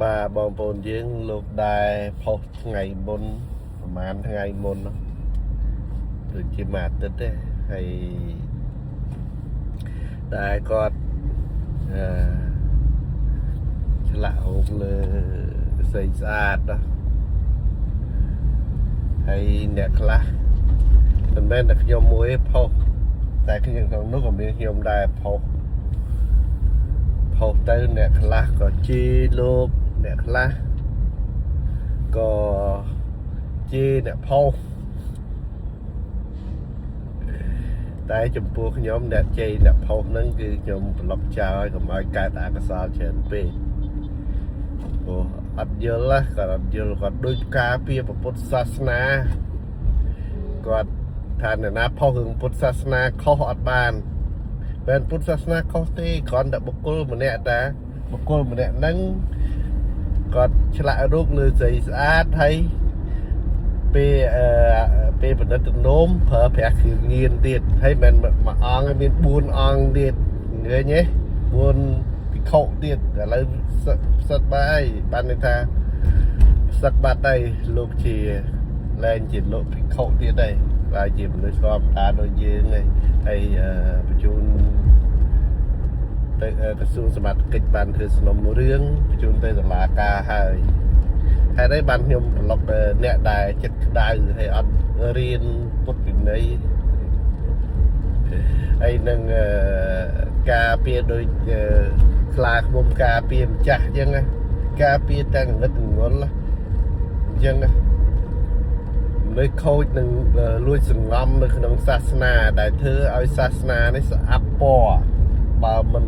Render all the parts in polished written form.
បាទបងប្អូនយើងលោកដែរផុសថ្ងៃមុនប្រហែលថ្ងៃមុននោះដូចជាមួយអាទិត្យទេហើយដែលគាត់អឺឆ្លាក់រូបលើស្អីស្អាតណាហើយអ្នកខ្លះមិនមែនតែខ្ញុំមួយទេផុសតែខ្ញុំក្នុងនោះក៏មានខ្ញុំដែរផុសផុសទៅអ្នកខ្លះក៏ជេរលោកអ្នកខ្លះក៏ជេរអ្នកផុសតែចំពោះខ្ញុំអ្នកជេរអ្នកផុសហ្នឹងគឺខ្ញុំប្លុកចោលឲ្យកុំឲ្យកើតអកុសលច្រើនពេកព្រោះអត់យល់ណាគាត់អត់យល់គាត់ដូចការពារពុទ្ធសាសនាគាត់ថាអ្នកណាផុសរឿងពុទ្ធសាសនាខុសអត់បានមិនពុទ្ធសាសនាខុសទេគ្រាន់តែបុគ្គលម្នាក់តាបុគ្គលម្នាក់ហ្នឹងគាត់ឆ្លាក់រូបលើស្អីស្អាតហើយពេលអឺពេលបណ្ឌិតទំនោមប្រើប្រាស់គ្រឿងញៀនទៀតហើយមិនមួយអង្គមាន4អង្គទៀតឃើញទេ4ភិក្ខុទៀតឥឡូវផ្សិតបាយបានន័យថាផ្សឹកបាត់ហើយលោកជាលែងជាលោកភិក្ខុទៀតហើយឡើយជាមនុស្សធម្មតាដូចយើងហើយហើយបញ្ជូនទៅក្រសួងសមត្ថកិច្ចបានធ្វើសំណុំរឿងបញ្ជូនទៅតុលាការហើយហេតុអីបានខ្ញុំប្លុកអ្នកដែលចិត្តក្តៅហើយអត់រៀនពុទ្ធវិន័យហើយនឹងការពារដូចខ្លាឃ្មុំការពារម្ចាស់អញ្ចឹងណាការពារតែងងឹតងល់អញ្ចឹងណាមនុស្សខូចនឹងលួចសង្ងំនៅក្នុងសាសនាដែលធ្វើឲ្យសាសនានេះស្អាប់ពណ៌បើមិន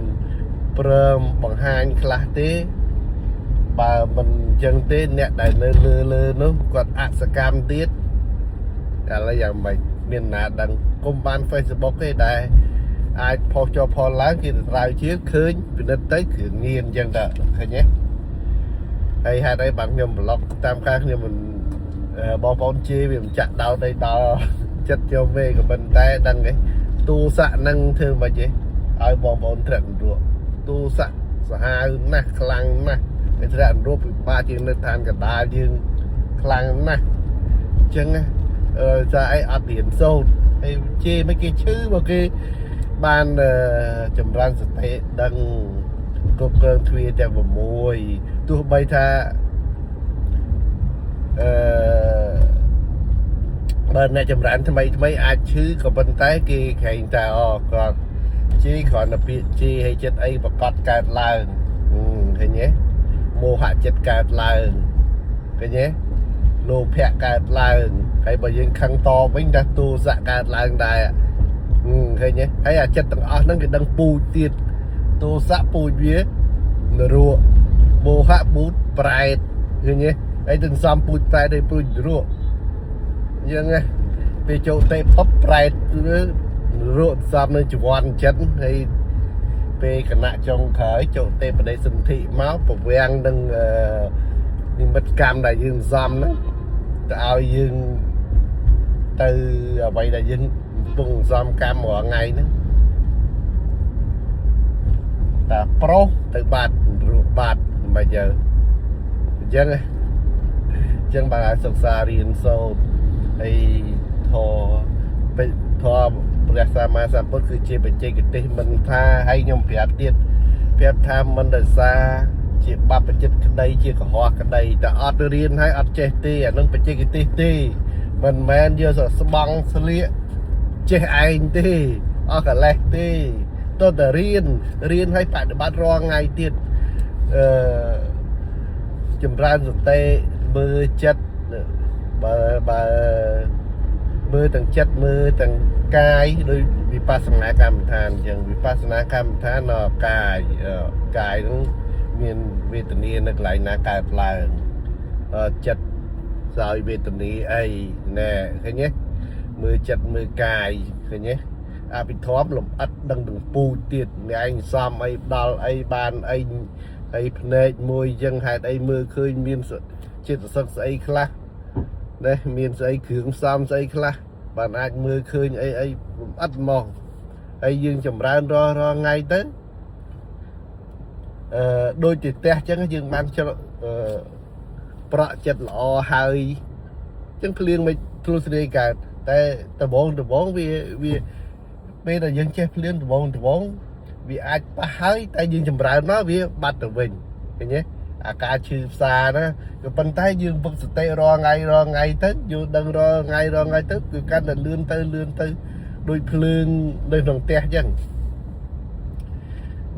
ព្រមបង្ហាញខ្លះទេបើមិនអញ្ចឹងទេអ្នកដែលនៅលើលើនោះគាត់អសកម្មទៀតឥឡូវយ៉ាងម៉េចមានណាដឹងគុំបាន Facebook ទេដែលអាចផុសចុះផុសឡើងគេទៅត្រាវជាឃើញពិនិត្យទៅគ្រឿងញៀនអញ្ចឹងតើឃើញទេហើយហេតុអីបានខ្ញុំប្លុកតាមការខ្ញុំមិនបងប្អូនជេរវាមិនចាក់ដោតអីដល់ចិត្តខ្ញុំទេក៏ប៉ុន្តែដឹងទេទូស័កនឹងធ្វើមិនទេឲ្យបងប្អូនធ្លាក់រក់ទូស័កសាហាវណាស់ខ្លាំងណាស់តែធ្លាក់រក់ពិបាកជាងនៅឋានកណ្ដាលយើងខ្លាំងណាស់អញ្ចឹងណាអឺថាអីអត់រៀនសូត្រហើយជេរមិនគេឈឺមកគេបានចម្រើនសតិដឹងគ្រប់គ្រងទ្វារទាំង6ទោះបីថាអឺបើអ្នកចម្រើនថ្មីថ្មីអាចឈឺក៏ប៉ុន្តែគេក្រែងតែអូគាត់ជេរគ្រាន់តែពាក្យជេរឲ្យចិត្តអីប្រកាសកើតឡើងឃើញទេមោហៈចិត្តកើតឡើងឃើញទេលោភៈកើតឡើងហើយបើយើងខឹងតវិញថាទូសៈកើតឡើងដែរឃើញទេហើយអាចិត្តទាំងអស់ហ្នឹងគេដឹងពូជទៀតទោសៈពូជវានរកមោហៈពូជប្រែតឃើញទេហើយទាំងសំពូជប្រែតហើយពូជនរកអញ្ចឹងណាពេលចូលទេពប្រែតនរកសំនៅជីវ័នចិត្តហើយពេលគណៈចុងក្រោយចូលទេបដិសន្ធិមកប្រវាំងនឹងនិមិត្តកម្មដែលយើងសំហ្នឹងទៅឲ្យយើងទៅអ្វីដែលយើងកំពុងសំកម្មរាល់ថ្ងៃហ្នឹងតាប្រុសទៅបាត់រស់បាត់មិនទៅអញ្ចឹងអញ្ចឹងបានឲ្យសិក្សារៀនសូត្រហើយធម៌បិធម៌ព្រះសម្មាសម្ពុទ្ធគឺជាបច្ចេកទេសមិនថាឲ្យខ្ញុំប្រាប់ទៀតប្រាប់ថាមិនដោយសារជាបព្វជិតក្តីជាកុហកក្តីតែអត់រៀនហើយអត់ចេះទេអានឹងបច្ចេកទេសទេមិនមែនយកស្បង់ស្លៀកចេះឯងទេអស់កលេសទេតើតែរៀនរៀនឲ្យបដិបត្តិរាល់ថ្ងៃទៀតអឺចម្រើនសតិមើលចិត្តបើបើមើលទាំងចិត្តមើលទាំងកាយដោយវិបស្សនាកម្មដ្ឋានអញ្ចឹងវិបស្សនាកម្មដ្ឋានដល់កាយកាយហ្នឹងមានវេទនានៅកន្លែងណាកើតឡើងចិត្តសោយវេទនាអីណែឃើញទេមើលចិត្តមើលកាយឃើញទេអភិធម្មលំអិតដឹងទាំងពូជទៀតអ្នកឯងសំអីដល់អីបានអីហើយភ្នែកមួយអញ្ចឹងហេតុអីមើលឃើញមានចិត្តសឹកស្អីខ្លះណាមានស្អីគ្រឿងផ្សំស្អីខ្លះបានអាចមើលឃើញអីអីលំអិតហ្មងហើយយើងចម្រើនរាល់រាល់ថ្ងៃទៅ ដូចជាផ្ទះអញ្ចឹងយើងបានច្រអឺប្រក់ចិត្តល្អហើយអញ្ចឹងភ្លៀងមិនធ្លុះស្រាយកើតតែដបងដបងវាវាពេលដែលយើងចេះភ្លៀងដបងដបងវាអាចប៉ះហើយតែយើងចម្រើនមកវាបាត់ទៅវិញឃើញទេអាការឈឺផ្សារណាក៏ប៉ុន្តែយើងវឹកសតិរាល់ថ្ងៃរាល់ថ្ងៃទៅយល់ដឹងរាល់ថ្ងៃរាល់ថ្ងៃទៅគឺកាន់តែលឿនទៅលឿនទៅដូចភ្លើងនៅក្នុងផ្ទះអញ្ចឹង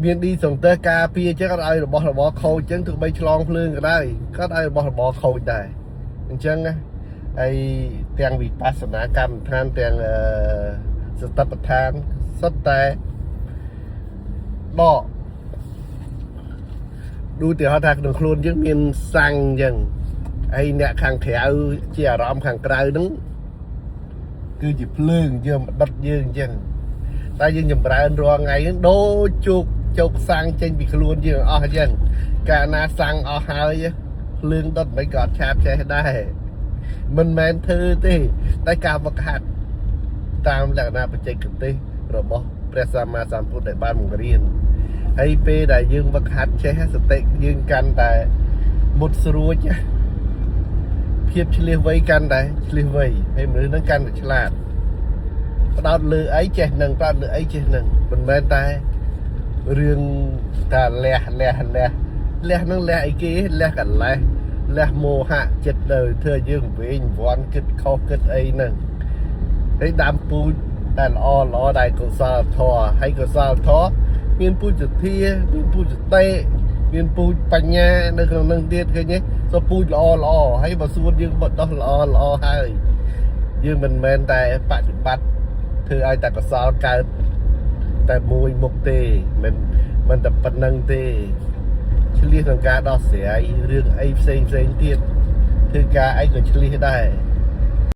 មានឌីសង្ទើការពារអញ្ចឹងអត់ឲ្យរបស់របរខូចអញ្ចឹងទោះបីឆ្លងភ្លើងក៏ដោយក៏អត់ឲ្យរបស់របរខូចដែរអញ្ចឹងណាហើយទាំងវិបស្សនាកម្មដ្ឋានទាំងអឺសតិប្បដ្ឋានសុទ្ធតែដកដូចទីហៅថាក្នុងខ្លួនយើងមានសាំងអញ្ចឹងហើយអ្នកខាងក្រៅជាអារម្មណ៍ខាងក្រៅហ្នឹងគឺជាភ្លើងយើងមកដុតយើងអញ្ចឹង តែយើងចម្រើនរាល់ថ្ងៃហ្នឹងដូចជោគជោគសាំងចេញពីខ្លួនយើងអស់អញ្ចឹងកាលណាសាំងអស់ហើយភ្លើងដុតមិនក៏អត់ឆាបចេះដែរមិនមែនធ្វើទេតែការវឹកហាត់តាមលក្ខណៈបច្ចេកទេសរបស់ព្រះសម្មាសម្ពុទ្ធដែលបានបង្រៀនហើយពេលដែលយើងវឹកហាត់ចេះសតិយើងកាន់តែមុតស្រួចភាពឆ្លៀសវៃកាន់តែឆ្លៀសវៃហើយមនុស្សហ្នឹងកាន់តែឆ្លាត ផ្ដោតលើអីចេះនឹងផ្ដោតលើអីចេះនឹងមិនមែនតែរឿងតែលះលះលះលះនឹងលះអីគេលះកលេសលះមោហៈចិត្តទៅធ្វើឲ្យយើងវិញវ័នគិតខុសគិតអីហ្នឹងហើយដើមពូជតែល្អល្អដែលកុសលធម៌ហើយកុសលធម៌មានពូជសទ្ធាមានពូជសតិមានពូជបញ្ញានៅក្នុងនឹងទៀតឃើញទេសូពូជល្អល្អហើយបើសួនយើងបដោះល្អល្អហើយយើងមិនមែនតែបប្រតិបត្តិ ធ្វើឲ្យតែកុសលកើតតែមួយមុខទេមិនមិនតែប៉ុណ្្នឹងទេឆ្លៀសក្នុងការដោះស្រាយរឿងអីផ្សេងផ្សេងទៀតធ្វើការអីក៏ឆ្លៀសដែរ។